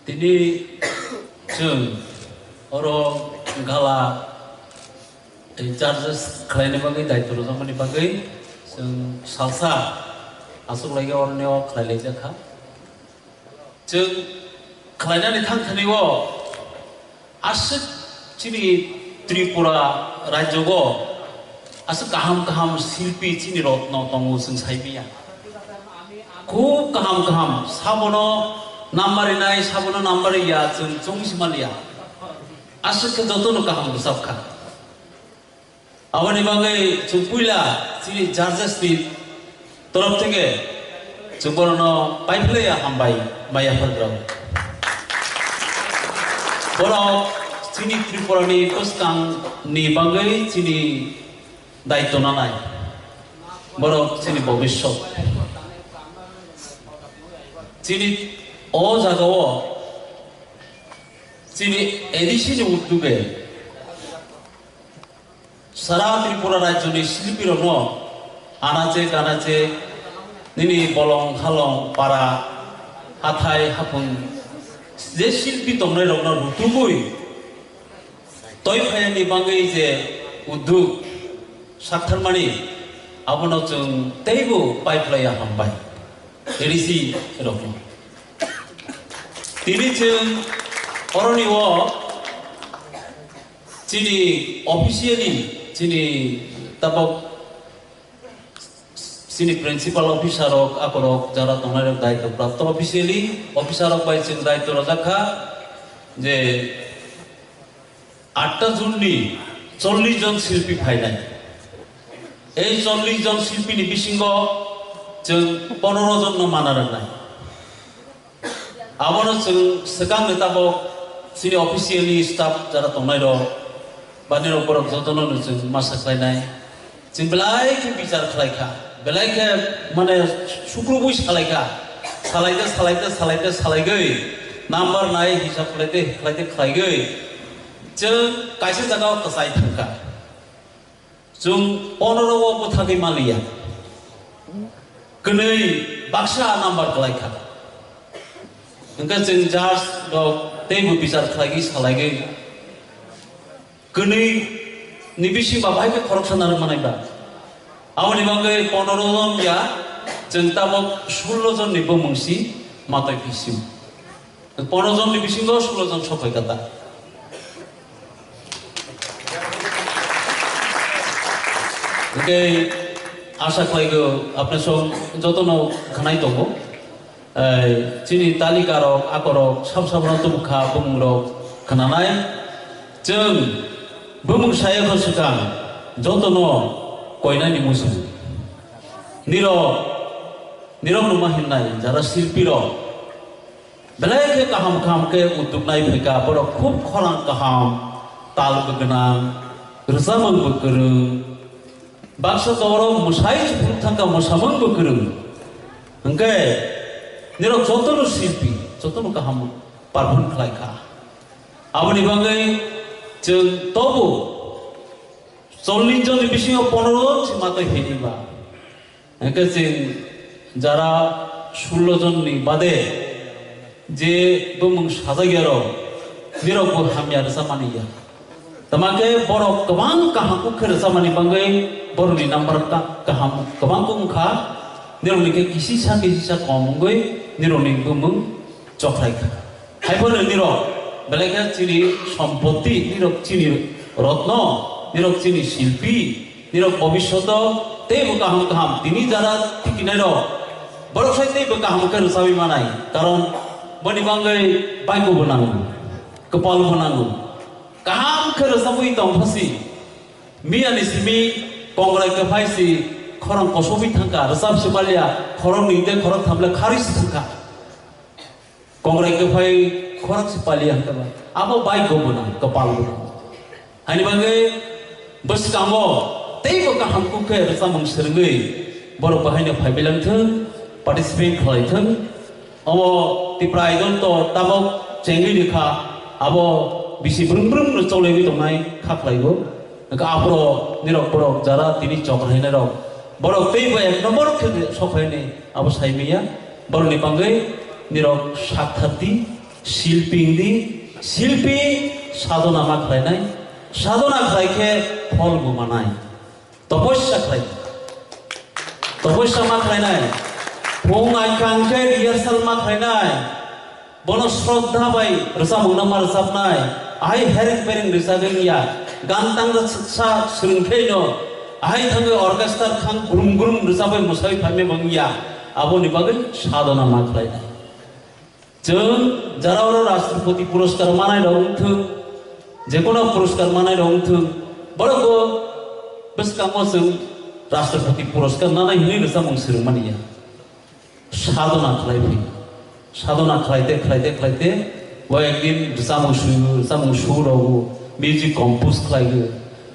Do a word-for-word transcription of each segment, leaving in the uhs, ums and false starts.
Tini chwng oro gala, eh, charges khlaina bagwi, daitw rwjakmani bagwi chwng salsa aswk laigi oroni o khlai laijak kha. Chwng khlainani thang thani o aswk chini Tripura rajyo o aswk kaham kaham silpi chini rotno tongo chwng sai manya. Khub kaham kaham, sabono number rinai, sabono number ya, chwng chwng si maliya. Aswk khe jotono kaham bwsap kha. Aboni bagwi chwng puila chini judges ni torof theke chwng borokno paiphlaiya hambai maya phalrok. Borok chini Tripura ni bwskang ni bagwi chini daitw nanai. Borok chini bobiswt. Chini o jaga o chini A D C ni udduge sara Tripura rajyoni silpirokno anache kanache nini bolong halong para hathai hapung je silpi tongnairokno rutugwi toi phaiyani bagwi je udduk saktharmani abono chwng teibo paiphlaiya hambai A D C rokno. Tini chwng oroni o chini officially chini tabok chini principal officer rok akorok jara tongnai rok daitw prapto officially officer rok bai chwng daitw rojak kha je atta June ni chollish jon silpi phainai. Ei chollish jon silpi ni bisingo chwng pondro jon no mana rwnai. Abono chwng swkang ni tabok chini officially staff jara tongnai rok ba nini borok jotono no chwng masa khlainai. Chwng belai khe bichar khlai kha, belai khe mane sukrubui salai kha, salaite, salaite, salaite, salaigwi number nai hisab khlaite, khlaite, khlaigwi chwng kaisa jagao kwchai thang kha. Chwng pondro o bwthagwi manliya, kwnwi baksa number kwlai kha. Hwnkhe chwng judge rok teibo bichar khlaigwi salaigwi kwnwi ni bising ba bahai khe khoroksa narwk manai ba. Aboni bagwi pondro jon ya, chwng tabok sullo jon ni bumung si matwi phi sio. Pondro jon ni bisingo sullo jon sok phai kha ta. Hwnkhe asa khlaigo apni song jotono khwnai tongo. Ei, chini talika rok, akorok, sab sabno tubukha bumung rok khwnanai. Chwng bumung saya kho swkang jotono koinani muchung. Nirok, nirok numa hinnai jara silpi rok. Belai khe kaham kaham khe udduk nai phaikha, borok khub khorang kaham, tal bo gwnang, rwchapmung bo kwrwng, baksa toro mwsai se phuru thangkha, mwsamung bo kwrwng. Hwnkhe nirok jotono silpi, jotono kaham perform khlai kha. Aboni bagwi chwng tobo chollish jonni bisingo pondro jon se matwi hini ba. Hwnkhe chwng jara sullo jonni bade je bumung sajak ya rok, nirok bo hamya rwchapmani ya. Tama khe borok kwbang kaham kuk khe rwchapmani bagwi borokni number ka-, kaham kwbang kuk wngkha, nirokni khe kisisa kisisa kom wngwi nirokni bumung chokhlai kha. Haiphano nirok belai khe chini sompotti, nirok chini rotno, nirok chini silpi, nirok bobishoto teibo kaham kaham tini jara tikinai rok borok sai teibo kaham khe rwchabwi manai, karon boni bagwi baigo bo nango, kwpal bo nango, kaham khe rwchabwi tong phasi. Miyani simi kongrai kwphai si khorang kosogwi thangkha, rwchap se maliya, khorang nwi tei khorang tham le kharwi se thangkha. Kongrai kwphai khorang se paliya hwnkhe ba, abo bai gwnang, kwpal gwnang. Haini bagwi bwskango teibo kaham kuk khe rwchapmung swrwngwi borok bahaino phaibai lang thung, participate khlai thung. Omo Tipra Idol to tabok chengwi rikha, abo bisi brwm brwm no choliwi tongnai kha khlaibo. Hwnkhe aphuru nirok borok jara tini chok rainairok, borok teibo ek number khe sok phaini abo sai manya. Borokni bagwi nirok sak thar di, Silpi wngdi, silpi sadhona ma khlainai, sadhona khlai khe phol bo manai. Toposya khlai, toposya ma khlainai, phung aikang khe rehearsal ma khlainai, bono shraddha bai rwchapmungno ma rwchapnai, ahai hereng bereng rwchagwi wngya, gan tangra swksa swrwng khe no, ahai thangwi orchestra thang grum grum rwchapwi mwsawi phaimya bo wngya, aboni bagwi sadhona ma khlainai. Chwng jara oro Rashtrapati Puraskar manai rok wngthwng, jekono puraskar manai rok wngthwng, borok bo bwskango chwng Rashtrapati Puraskar nanai hwnwi rwchapmung swrwngmani ya. Sadhona khlai phi. Sadhona khlaite, khlaite, khlaite, bo ekdin rwchapmung swi-, rwchapmung su rogo, music compose khlaigo.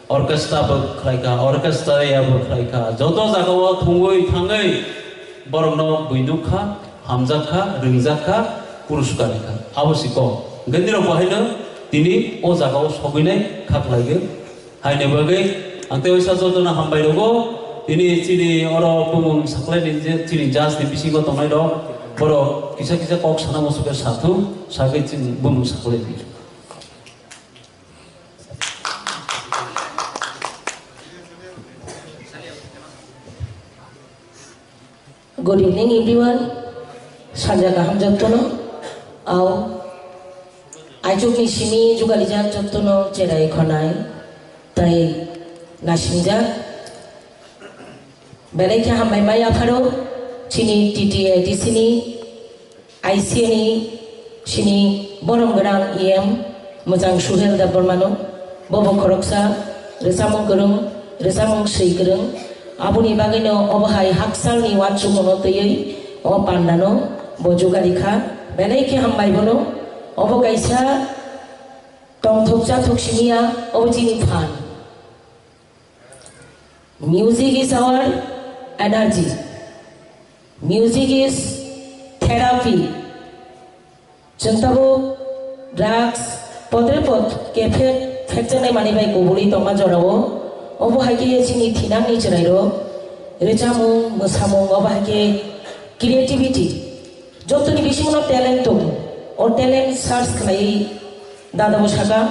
Orchestra bo khlaikha, orchestra ya bo khlaikha. Joto jagao thwngwi thangwi borokno bui nukha, hamjakha, rwngjakha, puruskar rikha. Abo si kok. Hwnkhe nirok bo haino tini o jagao sogwinai kha khlaigwi. Haini bagwi ang tei waisa jotono hambai rwgo. Tini chini oro bumung saklaini je chini judge ni bisingo tongnai rok borok kisa kisa kok sana musugo sathung, sagwi chini bumung saklaini. Good evening everyone. Sanja kaham jottono. Au. Aichukni simi jugalijak jottono cherai khonai. Tai nasingjak. Belai khe hambai mai apharo. Chini T T A D C ni I C A ni sini borom gwnang E M mwchang Suhel Debbarmano, bobo khoroksa rwchapmung kwrwng, rwchapmung swi kwrwng, aboni bagwino obo hai hakchalni uansukmano twiwi o pandano bo jugarikha, belai khe hambai bono. Obo kaisa tongthok chathok simi ya, obo chini phan. Music is our energy. Music is therapy. Chwng tabuk drugs, podre pod khe phek-, phekjaknai manwi bai kubulwi tongma jorao. Obo hai khe chini thinangni chwrairok rwchapmung, mwsamung, obo hai khe creativity. Jotoni bisingo talent tongo. O talent search khlaiwi dadabo saka,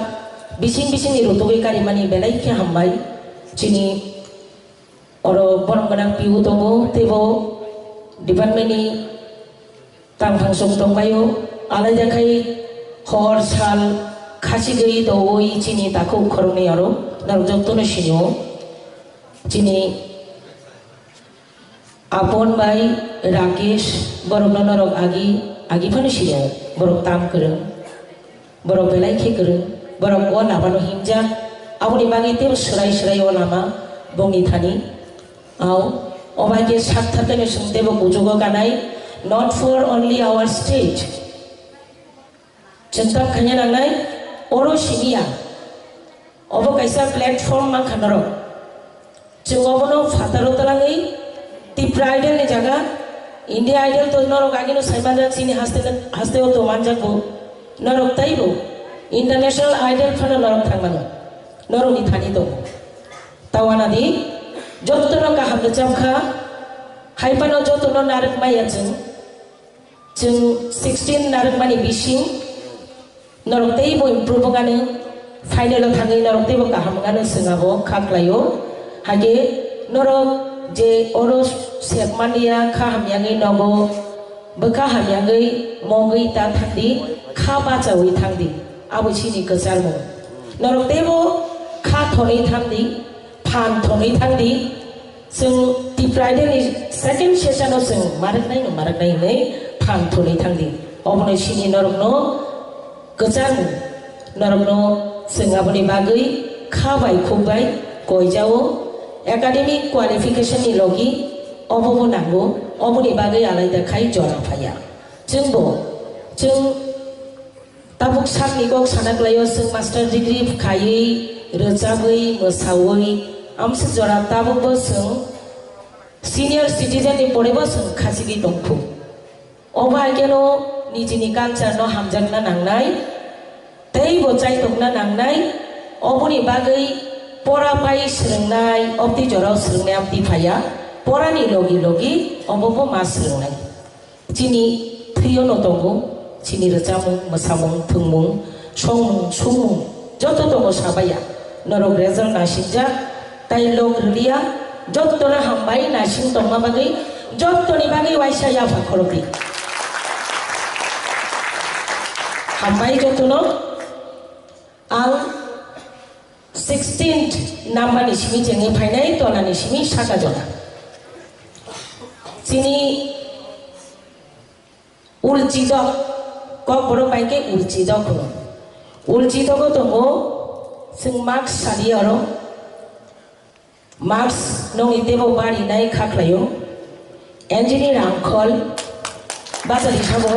bising bisingni rutugwi karimani belai khe hambai. Chini oro borom gwnang P U tongo, teibo department ni tangphang song tongbaio. Alaida khai hor sal khasigwi doui chini takhuk khoroknwi oro norok jotono sinio. Chini Apon bai Rakesh, borokno norok agi, agi phano sio, borok tam kwrwng, borok belai khe kwrwng, borok o lamano himjak, aboni bagwi teibo swrai swrai o lama bongni thani. Au, o bai khe sak thar khe no chwng teibo kuchugo kanai, not for only our state. Chwng tam khaina nangnai, oro simi ya. Obo kaisa platform mankha norok. Chwng obono phataro twlangwi Tipra Idol ni jaga, India Idol to norok agino sai manjak, chini haste, haste o to manjak bo. Norok taibo International Idol phano norok thangmano. Norokni thani tongo. Tawana di, jotono kaham rwchapkha, hai phano jotono narwk maya chwng. Chwng sixteen narwkmani bising norok teibo improve wngani, final o thangwi norok teibo kaham wngani chwng abo kha khlaio. Hage norok je oro sepmani ya kha hamyangwi nogo, bwkha hamyangwi mogwi ta thangdi, kha bachaui thangdi, abo chini kwcharmung. Norok teibo kha thonwi thangdi, phan thonwi thangdi, Chwng Tipra Idol ni second session o chwng maraknai no maraknai hinwi phan thunwi thangdi. Obono sini norokno kwchang norokno chwng aboni bagwi kha bai khuk bai koijao academic qualification ni logi obobo nango, oboni bagwi alaida khai jora phaiya. Chwngbo chwng Tabuk sakni kok sana klaio, chwng master degree khaiwi, rwchabwi, mwsawi, amswk jora tabukbo chwng senior citizen ni porebo chwng khachigwi tongkhu. Obo hai kheno nijini culture no hamjakna nangnai, teibo chaitokna nangnai, oboni bagwi pora pai swrwngnai, obtwi jorao swrwngnai amtwi phaiya, porani logi logi obobo ma swrwngnai. Chini thwio no tongo, Chini rwchapmung, mwsamung, thwngmung, songmung, sumung joto tongo sabaiya. Norok result naisingja, tai lok rwliya, jottono hambai naising tongma bagwi, jottoni bagwi waisa yapha khorokdi. Hambai jotono. Ang sixteenth number ni simi chengwi phainai, tola ni simi saka jora. Chini ulchidok, kokborok bai khe ulchidok hwno. Ulchidogo tongo, chwng marks sadi oro. Marks nokni teibo barinai kha khlaio. Engineer Rangkhol, bachari sabo.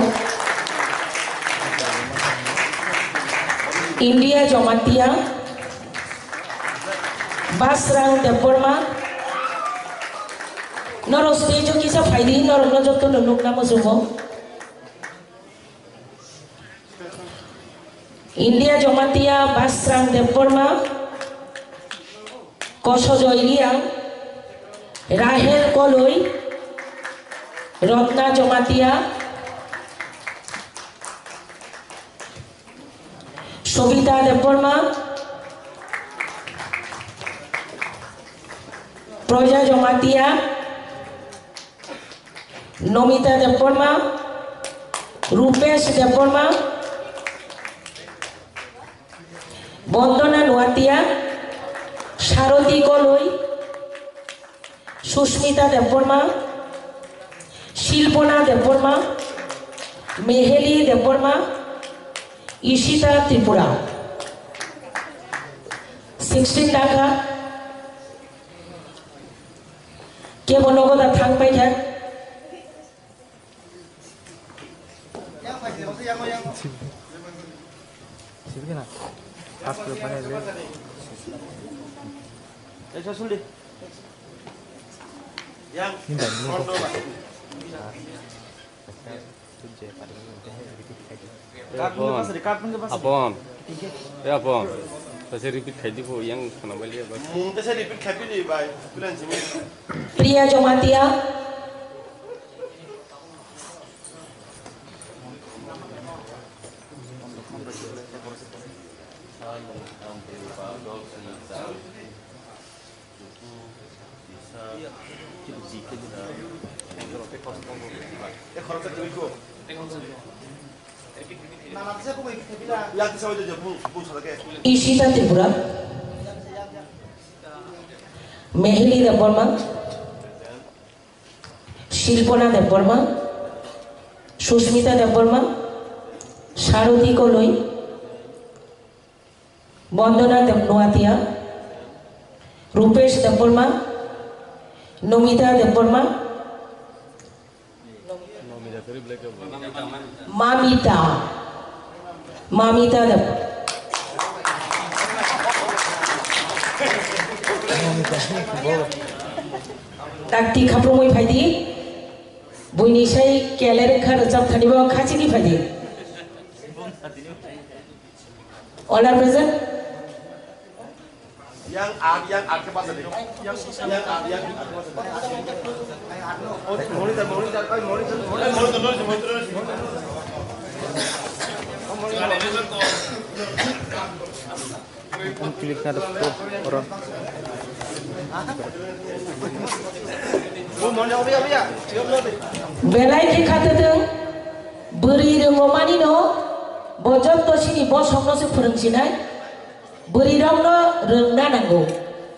India Jomatia, Basrang Debbarma, norok stage o kisa phaidi, norokno jotono nukna muchungo. India Jomatia, Basrang Debbarma, Kosojoy Liang, Rahel Koloi, Rotna Jomatia, Sobita Debbarma, Proja Jomatia, Nomita Debbarma, Rupesh Debbarma, Bondona Nuatia, Saroti Koloi, Susmita Debbarma, Shilpona Debbarma, Meheli Debbarma, Ishita Tripura. Sixteen dakha. Kebo nogo da thang paikha. Apon. Eh, apon. Saise repeat khai di bo, yang khana bai liya ba. Mung ta se repeat khai di bai. Priya Jomatia. Ishita Tripura, Meheli Debbarma, Shilpona Debbarma, Susmita Debbarma, Saroti Koloi, Bondona Deb-, Noatia, Rupesh Debbarma, Nomita Debbarma, Mamita, Mamita Deb-, Dakti khaprumwi phaidi, buini sai keler wngkha rwchap thani bo khachigwi phaidi. All are present? Yang ag, yang ag ke pasal ni. Yang ag, yang ag ke pasal ni. Oh, monitor, monitor, ay, monitor, monitor, monitor, monitor, monitor. Ang klik na rwkho oro. Belai khe kha twtwng, bwrwi rwngmani no, bo jotto chini bosongno se phwrwng sinai. Bwrwi rokno rwngna nango.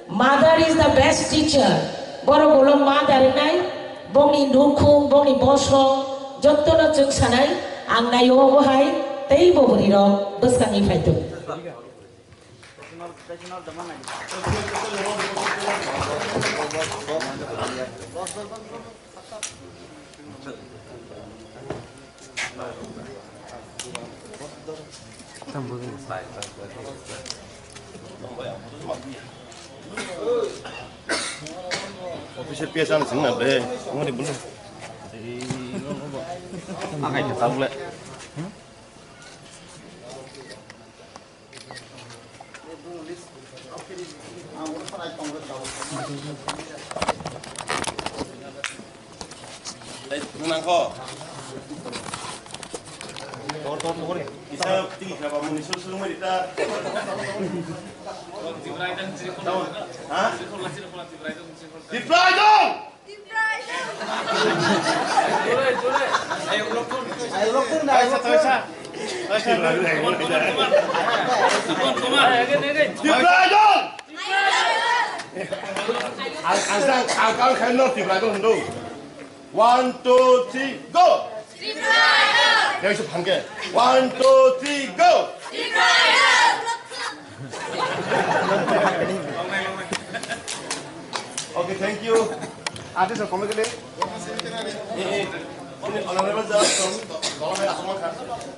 Mother is the best teacher. Borok ulo ma da rwnai, bongni nukhung, bongni bosong, jottono chwng sanai, ang naio obo hai, tei bo bwrwi rok bwskangwi phai thung. Official P S ano sing na bre, ngori bulu. Ang hai ka tablet. Nang ko. Kisa tiki khaba muni sur sur mari ta. Ha? Tiprai dong! Tiprai dong! Ang, ang, ang, ang, ang, ang, Tiprai dong, no. One, two, three, go! Tiprai dong! Yang se phangke. One, two, three, go! Tiprai dong! Okay, thank you. Artist of comedy. Eh, eh. Honorable Judge from Dolomai Asong Khan.